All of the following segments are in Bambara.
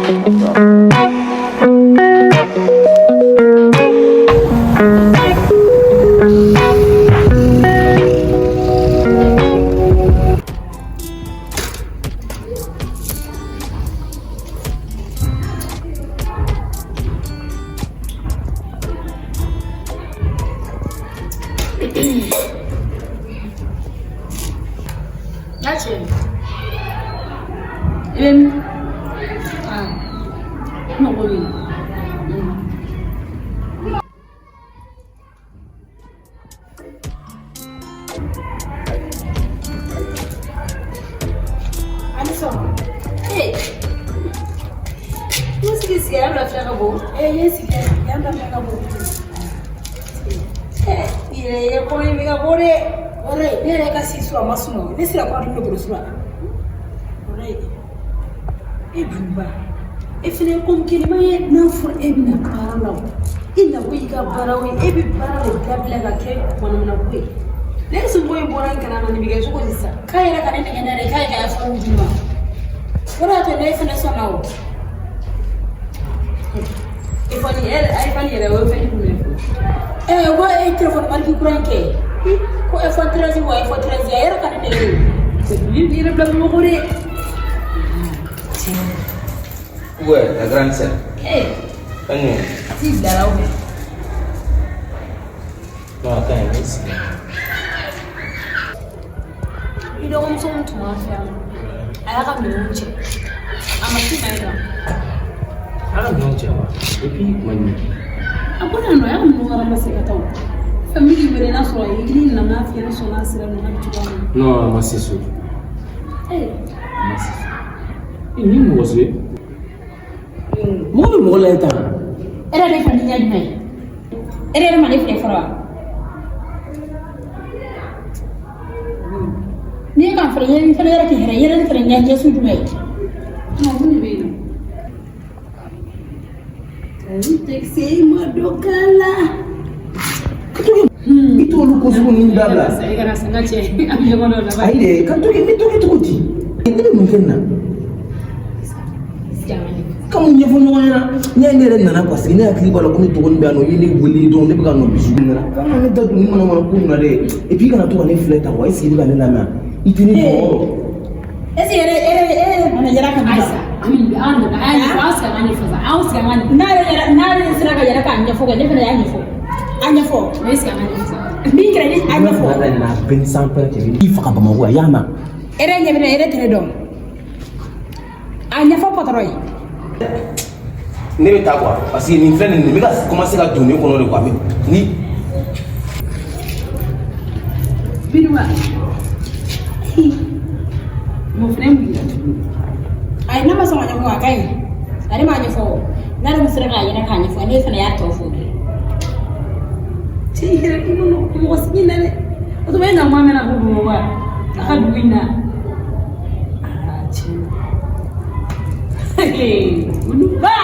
N cɛ i bɛ min? Aa, n mago b'i la. A ni sɔgɔma. Ee, n sigi sigi yan lafiya ka bon. Ee, n ye sigi yan lafiya ka bon. Ee, i yɛrɛ ye ko in bɛ ka bɔ dɛ. Walayi, ne yɛrɛ ka si so a ma sunɔgɔ. Ne sera kɔrɔ ne bolo sura. Walayi. E Binba, e fana ye ko kelima ye n'a fɔra e bɛna baara la o. I nako y'i ka baara o ye, e bɛ baara de dabila ka kɛ manamana ko ye. Ne somɔgɔw in bɔra n kalama nin bɛ kɛ cogo di sisan? K'a yɛrɛ ka ne nɛgɛ n'a ye k'a ye ka iPhone di ma. O de y'a to ne fana sɔnna o. iPhone yɛrɛ iPhone yɛrɛ o ye fɛn jumɛn ye fɔlɔ? Ɛɛ ko e telefɔni mariki kura in kɛ. Ko iPhone 13 wa iPhone 13 a yɛrɛ ka ne nɛgɛ. I yɛrɛ bila Bamakɔ dɛ. Ouais, la grande sœur. Eh, Kan ye. t'i bilara o fɛ. Non, a ka ɲi, ne sigi. I dɔgɔmuso min tun b'an fɛ yan nɔ, a y'a ka minɛnw cɛ. A ma s'i ma yen nɔ. A ka minɛnw cɛ wa? Et puis kuma jumɛn? A ko yan nɔ, a y'a ka minɛnw ramasser ka taa o. Fɛn min b'i wele n'a sɔrɔ i nana fiyɛ ne sɔnna a sira nɔ a bɛ cogoya min na. Non, a ma se so. Eh, A ma se so. E ni mɔgɔ so ye? Mɔgɔ bɛ mɔgɔ lajɛ tan. E yɛrɛ de fana ni ɲɛ jumɛn ye? E yɛrɛ ma ne filɛ fɔlɔ wa? N'i ye k'a fɔlɔ, n fana yɛrɛ k'i hɛrɛ, i yɛrɛ ne fana ɲɛ ɲɛsu jumɛn ye? Mun de bɛ yen nɔ? N tɛ se i ma dɔ k'a la. I t'olu ko sugu ninnu dabila. I kana sa n ka cɛ, an bɛ ɲɔgɔn dɔn laban. Ayi dɛ, ka to kɛ, n bɛ to kɛ cogo di? Ne bɛ mun kɛ nin na? Ka mun ɲɛfɔ ɲɔgɔn ɲɛna? Ne ye ne yɛrɛ nana parce que ne hakili b'a la ko ne dɔgɔnin bɛ yan nɔ, i ye ne wele dɔrɔn ne bɛ ka nɔ bisu nana. Kana ne da don ni manamana ko ninnu na dɛ. Et puis i kana to ka ne filɛ tan wa, est ce que i bɛ ka ne lamɛn? I tɛ ne jɔyɔrɔ. Est ce que yɛrɛ yɛrɛ e mana yɛrɛ ka Ayisa, an an nana a y'a ɲɛfɔ, an sigi an ka ɲɛfɔ sa, an sigi an ka ɲɛfɔ. N'ale yɛrɛ n'ale sera ka yɛrɛ k'a ɲɛfɔ kɛ, ne fana y'a ɲɛfɔ. A ɲɛfɔ. Ne sigi an ka ɲɛfɔ sa. Min kɛra ni a ɲɛfɔ. Ala na bɛn san pɛrɛn cɛ i faga Bamakɔ yan, y'a mɛn? E yɛrɛ ɲɛ bɛ ne e yɛrɛ tɛ ne dɔn. A ɲɛfɔ patɔrɔn ye. Ne bɛ taa quoi, parce que nin filɛ nin bɛ ka commencer ka don ne kɔnɔ de quoi ni. Binuma. Mun fana ye mun yira tuguni? Ayi, n'a ma sɔn ka ɲɛfɔ a ka ɲi. Ale m'a ɲɛfɔ o. N'ale mun sera k'a yɛrɛ k'a ɲɛfɔ, ne fana y'a tɔ fɔ. Cɛ i yɛrɛ i ma mɔgɔ sigi na dɛ. O tuma e na kuma mɛn ko Bamakɔ yan, a ka dugu in na. Aa tiɲɛ na. Olu ba.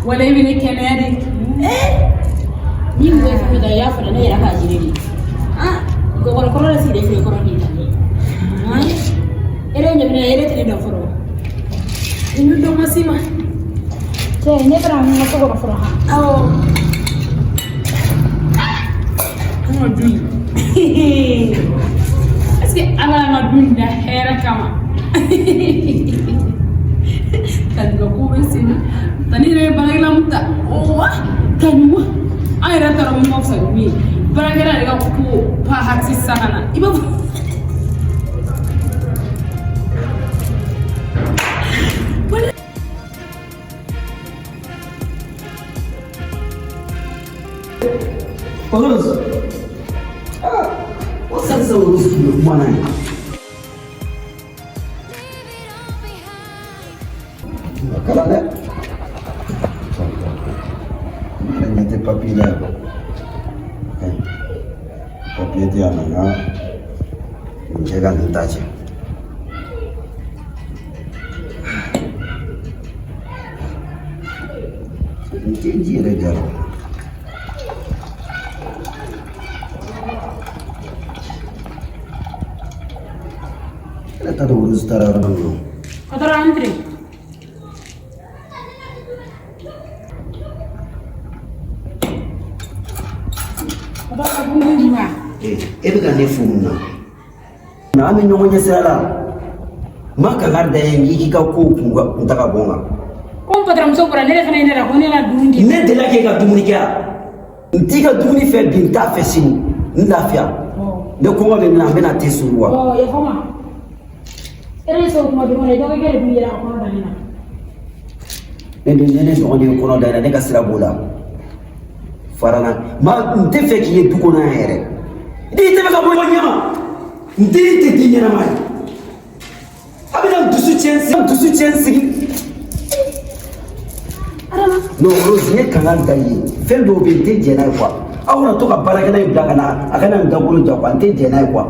Wala i bɛ ne kɛnɛya de. Ni mɔgɔ ye fɛn min kɛ i y'a fɔ ne yɛrɛ k'a jiri de. Ah, gɔgɔrɔkɔrɔ de sigilen filɛ kɔrɔ nin na. E yɛrɛ ɲɛ bɛ ne la, e yɛrɛ tɛ ne dɔn fɔlɔ. I ni dɔn ma s'i ma. Cɛ, ne fana n ka so kɔnɔ fɔlɔ han. Awɔ. An ka du in. Est-ce que Ala y'an ka du in da hɛrɛ kama? Tani ka ko bɛ sen na. Tani yɛrɛ ye baarakɛla mun ta. O wa tani wa. An yɛrɛ taara mun ka fisa ni min ye. Baarakɛla yɛrɛ ka ko pa hati sa ka na. I b'a fɔ. Rose. Ah, o sisan Rose tun bɛ kuma n'a ye. A kalan dɛ. Ne yɛrɛ ɲɛ tɛ papiye la yan. Ka ɲi. Papiye tɛ yan nɔ, n ka nin kɛ ka nin ta cɛ. N tɛ ji yɛrɛ jara. Ne t'a dɔn Rose taara yɔrɔ min na. Patron, entrez. Patron, ka dumuni d'i ma. Ee, e bɛ ka ne fo mun na? Na an bɛ ɲɔgɔn ɲɛ sira la. N ma kangari da ye k'i k'i ka kow kun ta ka bɔ n kan. Komi patron muso bɔra, ne yɛrɛ fana ye ne la ko ne na dumuni di. Ne delila k'e ka dumuni kɛ yan. N t'i ka dumuni fɛ bi, n t'a fɛ sini. N lafiya. Ne kɔngɔ bɛ n na, n bɛna te suru wa. Ɔ, yafa n ma. E yɛrɛ sɔrɔ kuma dɔgɔnin ye, dɔgɔkɛ de b'i yɛrɛ ka kɔnɔ da ne na. Ne dun ne dɔgɔnin ye kɔnɔ da i la, ne ka sira b'o la. Fara n na. Ma n tɛ fɛ k'i ye du kɔnɔ yan yɛrɛ. N'i tɛ fɛ ka bɔ ɲɛ ma, n den tɛ den ɲɛnama ye. A bɛna n dusu tiɲɛ n dusu tiɲɛ n sigi. Non, Rose, ne kangari da i ye. Fɛn dɔw bɛ yen, n tɛ jɛn n'a ye quoi. Aw kana to ka baarakɛla in bila ka na, a kana n dabolo ja quoi, n tɛ jɛn n'a ye quoi.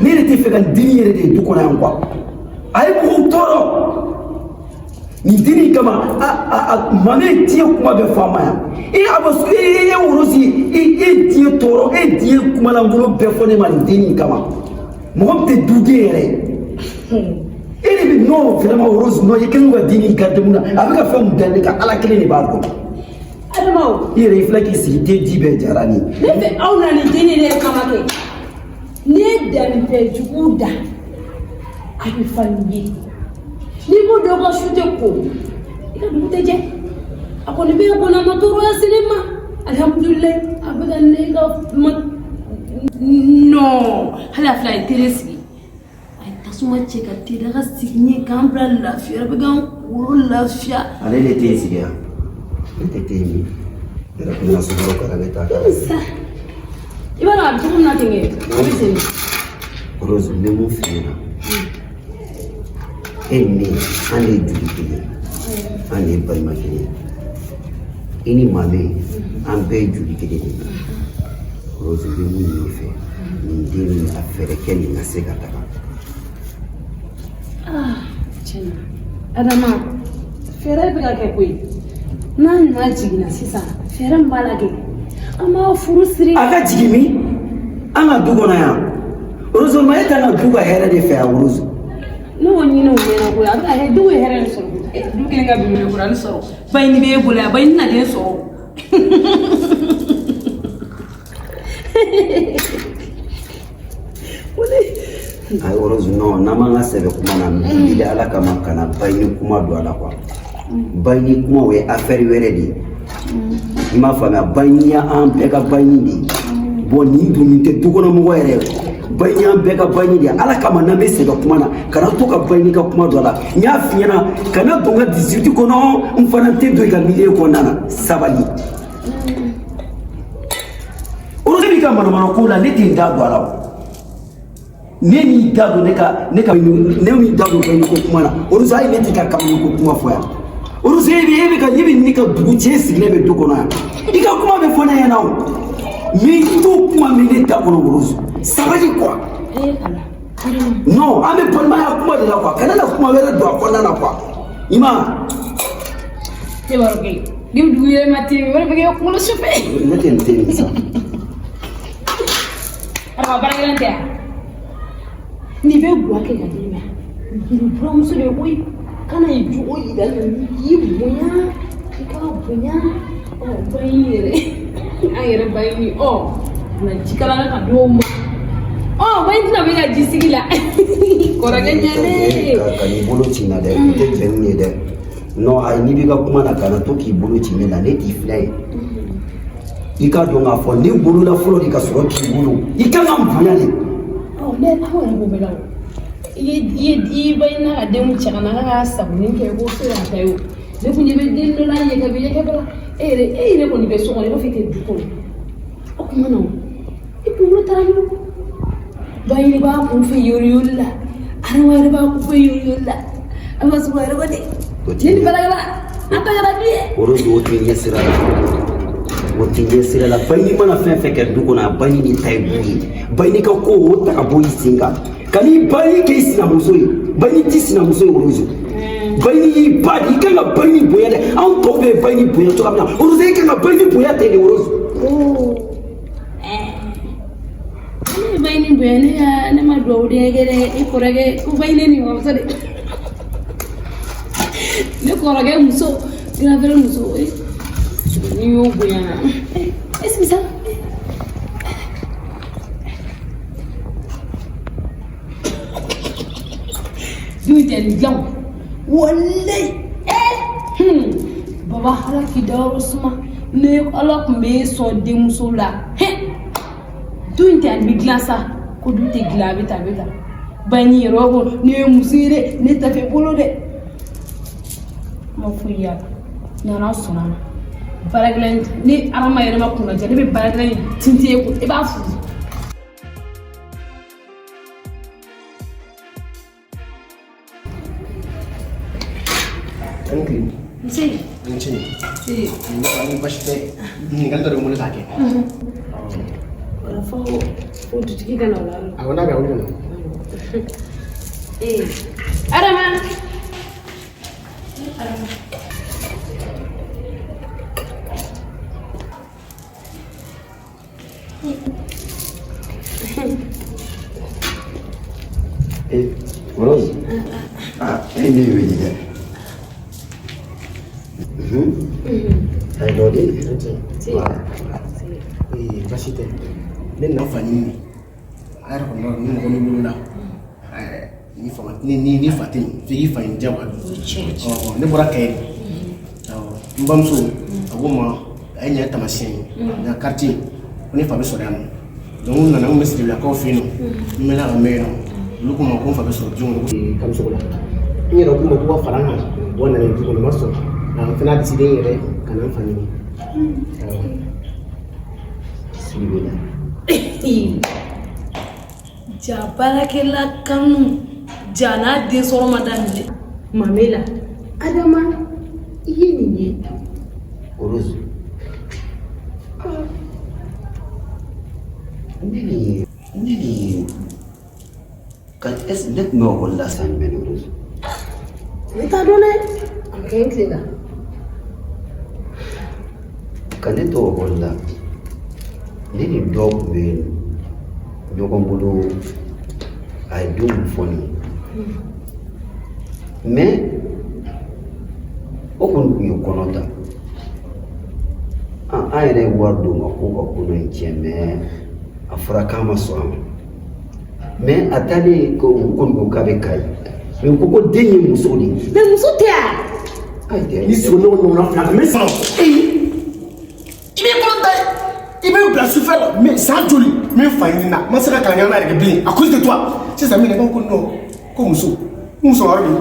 Ne yɛrɛ tɛ fɛ ka n dennin yɛrɛ de ye du kɔnɔ yan quoi. A ye mɔgɔw tɔɔrɔ. Nin dennin kama, a mame ye diɲɛ kuma bɛɛ fɔ a ma yan. E a ma e e Rose, e e diɲɛ tɔɔrɔ, e diɲɛ kumalankolon bɛɛ fɔ ne ma nin dennin kama. Mɔgɔ min tɛ duden yɛrɛ ye. E de bɛ non vraiment Rose, non, i kɛlen ka dennin garder mun na? A bɛ ka fɛn mun da ne kan, Ala kelen de b'a dɔn. Adama o. I yɛrɛ i filɛ k'i sigi te ji bɛɛ jara nin. Ne fɛ aw na nin dennin de kama kɛ. N'i ye danni jugu da, a bɛ falen ye. N'i ko dɔ ka su tɛ ko, i ka dugu tɛ jɛ. A kɔni bɛ yen kɔni, a ma tɔɔrɔya se ne ma. Alihamudulilayi, a bɛ ka ne ka ma non, hali a filɛ, a ye tele sigi. A ye tasuma cɛ ka tedaga sigi n ye k'an bila lafiya, a bɛ k'an kunkolo lafiya. Ale de tɛ sigi yan. Ne tɛ te min. Ne yɛrɛ kun bɛna sukaro k'a la, ne t'a k'a la. Sa. I b'a dɔn a bɛ cogo min na ten kɛ, a bɛ ten. Rose, n bɛ mun f'i ɲɛna? E ni ne, an de ye joli kelen ye. An de ye balima kelen ye. I ni mame, an bɛɛ ye joli kelen de ye. Rose, n bɛ mun ɲini i fɛ? Nin den nin, a fɛɛrɛ kɛ nin ka se ka taga. Ah, tiɲɛna. Adama, fɛɛrɛ bɛ ka kɛ koyi. N'a nana jiginna sisan, fɛɛrɛ min b'a la kɛ, an b'a furu siri. A ka jigin min? An ka du kɔnɔ yan. Rose, ma e t'an ka du ka hɛrɛ de fɛ yan, Rose. Ne y'o ɲini o mɛnna koyi, a bɛ ka hɛ du ye hɛrɛ de sɔrɔ. Du kelen ka dumuni kurani sɔrɔ. Bayini b'e bolo yan, Bayini na den sɔrɔ. Ayi Rose, non, n'an m'an ka sɛbɛ kuma na, n b'i Ala kama kana Bayini kuma don a la quoi. Bayini kuma o ye affaire wɛrɛ de ye. I m'a faamuya, Bayini y'an bɛɛ ka Bayini de ye. Bon, nin dun nin tɛ du kɔnɔ mɔgɔ yɛrɛ ye. Bayini y'an bɛɛ ka Bayini de ye. Ala kama n'an bɛ sɛbɛ kuma na, kana to ka Bayini ka kuma don a la. N y'a f'i ɲɛna, kana don n ka 18 kɔnɔ, n fana tɛ don i ka milieu kɔnɔna na. Sabali. Rose b'i ka manamana ko la, ne tɛ n da don a la o. Ne m'i da don ne ka ne ka ne m'i da don Bayini ko kuma na. Rose, hali ne t'i ka kamalen ko kuma fɔ yan. Rose, e bɛ ka e bɛ ne ka dugu cɛ sigilen bɛ du kɔnɔ yan. I ka kuma bɛ fɔ ne ɲɛna o. Mais i t'o kuma mɛn ne da kɔnɔ, Rose. Sabali quoi. Non, an bɛ balimaya kuma de la quoi. Kana na kuma wɛrɛ don a kɔnɔna na quoi. I ma. Ne b'a dɔn kɛ, ni dugu yɛrɛ ma te, wari bɛ kɛ kunkolo sufɛ. Ne tɛ nin te min sa. Adama, baarakɛla tɛ yan. N'i bɛ guwa kɛ ka d'i ma, nin buramuso de ye koyi. Kana i jogo yira la, i bonya, i k'a bonya. Ɔ, Bayini yɛrɛ, an yɛrɛ Bayini, ɔ, na ji kalan ka d'o ma. Ɔ, Bayini tɛna bɔ i ka ji sigi la. Kɔrɔkɛ ɲɛnen. Ka n'i bolo ci n na dɛ, n tɛ jɛn ni ye dɛ. Non, ayi, n'i b'i ka kuma na, kana to k'i bolo ci ne la, ne t'i filɛ ye. I k'a dɔn k'a fɔ ne wolola fɔlɔ de ka sɔrɔ k'i wolo. I kan ka n bonya de. Ɔ, ne aw yɛrɛ b'o bɛɛ la o. I ye i Bayini n'a ka denw cɛ ka na k'a ka sabuni kɛ ko so y'a ta ye o. Ne kun ɲɛ bɛ den dɔ la yen ka bɛ ɲɛkɛ la. E yɛrɛ kɔni bɛ so kɔnɔ, i b'a fɔ i tɛ du kɔnɔ. O tuma na o, i kunkolo taara min? Bayini b'a kun fɛ yori yori la. Adama yɛrɛ b'a kun fɛ yori yori la. An b'a sɔrɔ yɛrɛ kɔni. Ne ni baarakɛla, an ta kɛra du ye. Rose, o t'i ɲɛ sira la. O t'i ɲɛ sira la. Bayini mana fɛn fɛn kɛ du kɔnɔ, a Bayini de ta ye du ye. Bayini ka ko o ta ka bɔ i sen kan. Kan'i Bayini kɛ i sinamuso ye. Bayini t'i sinamuso ye, Rose. Bayini y'i ba de, i kan ka Bayini bonya dɛ. Anw tɔw bɛ Bayini bonya cogoya min na, Rose, e kan ka Bayini bonya ten de, Rose. Ne ye Bayini nin bonya ne ya ne ma duwawu den kɛ dɛ i kɔrɔkɛ ko ba ne ni muso de ne kɔrɔkɛ muso grand frère muso n'i y'o bonya e sigi sa. Dun tɛ nin dilan walayi baba ala k'i dayɔrɔ suma ne ala tun bɛ sɔn denmuso la du tɛ a bɛ dilan sa ko du tɛ dilan a bɛ tan a bɛ tan ba ni yɛrɛ ko ne ye muso ye dɛ ne ta fɛ bolo dɛ ma foyi y'a la nana sɔnna a ma baarakɛla in ni adama yɛrɛ ma kunna diya ne bɛ baarakɛla in tintin e kun i b'a furu. Ani tile. Nse. Ni ce. Nse. Ni baasi tɛ ɲininkali dɔ de bɛ n bolo k'a kɛ. Wala fo fo dutigi ka na o la. Awɔ, n'a bɛ yan, o de na. Ee Adama. Adama. Eh, Rose. Ah, e ne wele dɛ. A ye dɔ di. Ee baasi tɛ ne nana fa ɲini de a yɛrɛ kɔni b'a dɔn ni mɔgɔ min wolola ni fa ni ni fa tɛ yen f'i k'i fa ɲini diyagoya ne bɔra Kayi de n bamuso a ko n ma a ye ɲɛ taamasiyɛn ye nka quartier ko ne fa bɛ sɔrɔ yan nɔ donc n nana n kun bɛ Siribelakaw fɛ yen nɔ n mɛnna ka mɛn yen nɔ olu ko n ma ko n fa bɛ sɔrɔ du kɔnɔ Kamisogo la n yɛrɛ k'u ma k'u ka fara n kan u ka na du kɔnɔ n ma sɔn nka n fana décidé n yɛrɛ ka na n fa ɲini. Siribela. Ja baarakɛla kanu ja n'a den sɔrɔ ma daminɛ Mamela Adama i ye nin ye. Rose. Ne ni ne ni ka est ce ne tun bɛ ekɔli la san jumɛn de Rose? Ne t'a dɔn dɛ a ma kɛ n tile la. Ka ne to ekɔli la ne ni dɔ tun bɛ ɲɔgɔn bolo a ye don min fɔ ne ye mais o kɔni tun ye kɔnɔ ta an yɛrɛ ye wari d'o ma k'o ka kɔnɔ in tiɲɛ mais a fɔra k'a ma sɔn a ma mais a taalen ko u kɔni ko k'a bɛ Kayi mais u ko ko den ye muso de ye. Mais muso tɛ yan. Ayi tɛ. Ni sogo ɲɔgɔn ɲɔgɔnna fila kan n bɛ sɔrɔ. I b'i kɔnɔ da i bɛ bila sufɛ la mais san joli n bɛ fa ɲini na n ma se ka kalan ɲɛnama yɛrɛ kɛ bilen à cause de toi sisan min ko non ko muso muso yɔrɔ min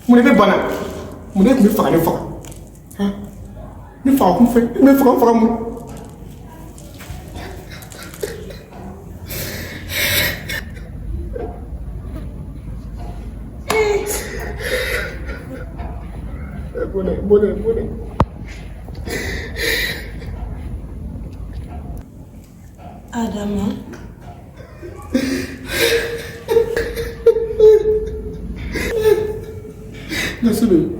mun de bɛ bana mun de tun bɛ faga ne faga han ne faga kun fɛ ne faga faga mun. Bɔnɛ bɔnɛ bɔnɛ. Adama. N ka so bɛ yen.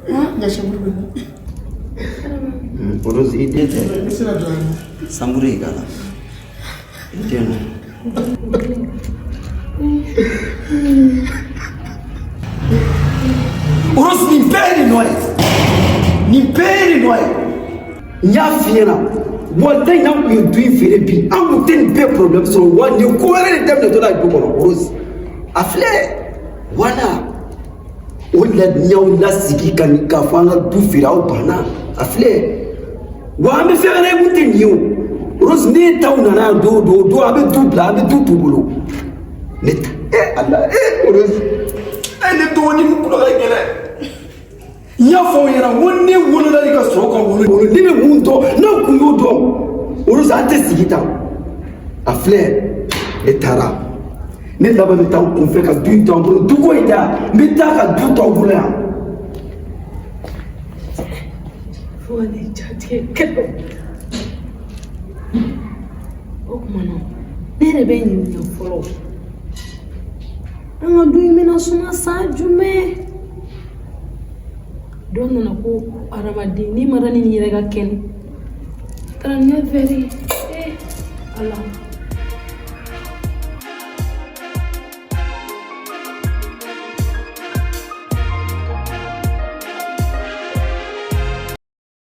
N ka chambre bɛ min? Rose i den tɛ. N bɛ se ka jɔ yan nɔ. Sanbure y'i k'a la. I den don. Rose nin bɛɛ ye nin nɔ ye. Nin bɛɛ ye nin nɔ ye. N y'a f'i ɲɛna walayi n'an tun ye du in feere bi an tun tɛ nin bɛɛ problème sɔrɔ wa nin ko wɛrɛ de daminɛtɔ la du kɔnɔ Rose a filɛ wala o de la n y'aw lasigi ka nin k'a fɔ an ka du feere aw banna a filɛ wa an bɛ fɛn wɛrɛ ye mun tɛ nin ye o Rose ne t'aw nana yan don o don o don an bɛ du bila an bɛ du t'u bolo ne ta ala Rose ne dɔgɔnin min tulo ka gɛlɛn. N y'a fɔ aw ɲɛna n ko ne wolola de ka sɔrɔ ka wolo ne bɛ mun dɔn n'aw kun y'o dɔn Rose an tɛ sigi tan a filɛ ne taara ne laban bɛ taa n kunfɛ ka du in to an bolo duko in da n bɛ taa ka du to aw bolo yan. Fo ka ne jatigɛ kɛlɛ o tuma na ne yɛrɛ bɛ ɲininka fɔlɔ an ka du in bɛna suma san jumɛn dɔ nana ko adamaden n'i ma da ni nin yɛrɛ ka kɛnɛ taara ɲɛfɛ de ala.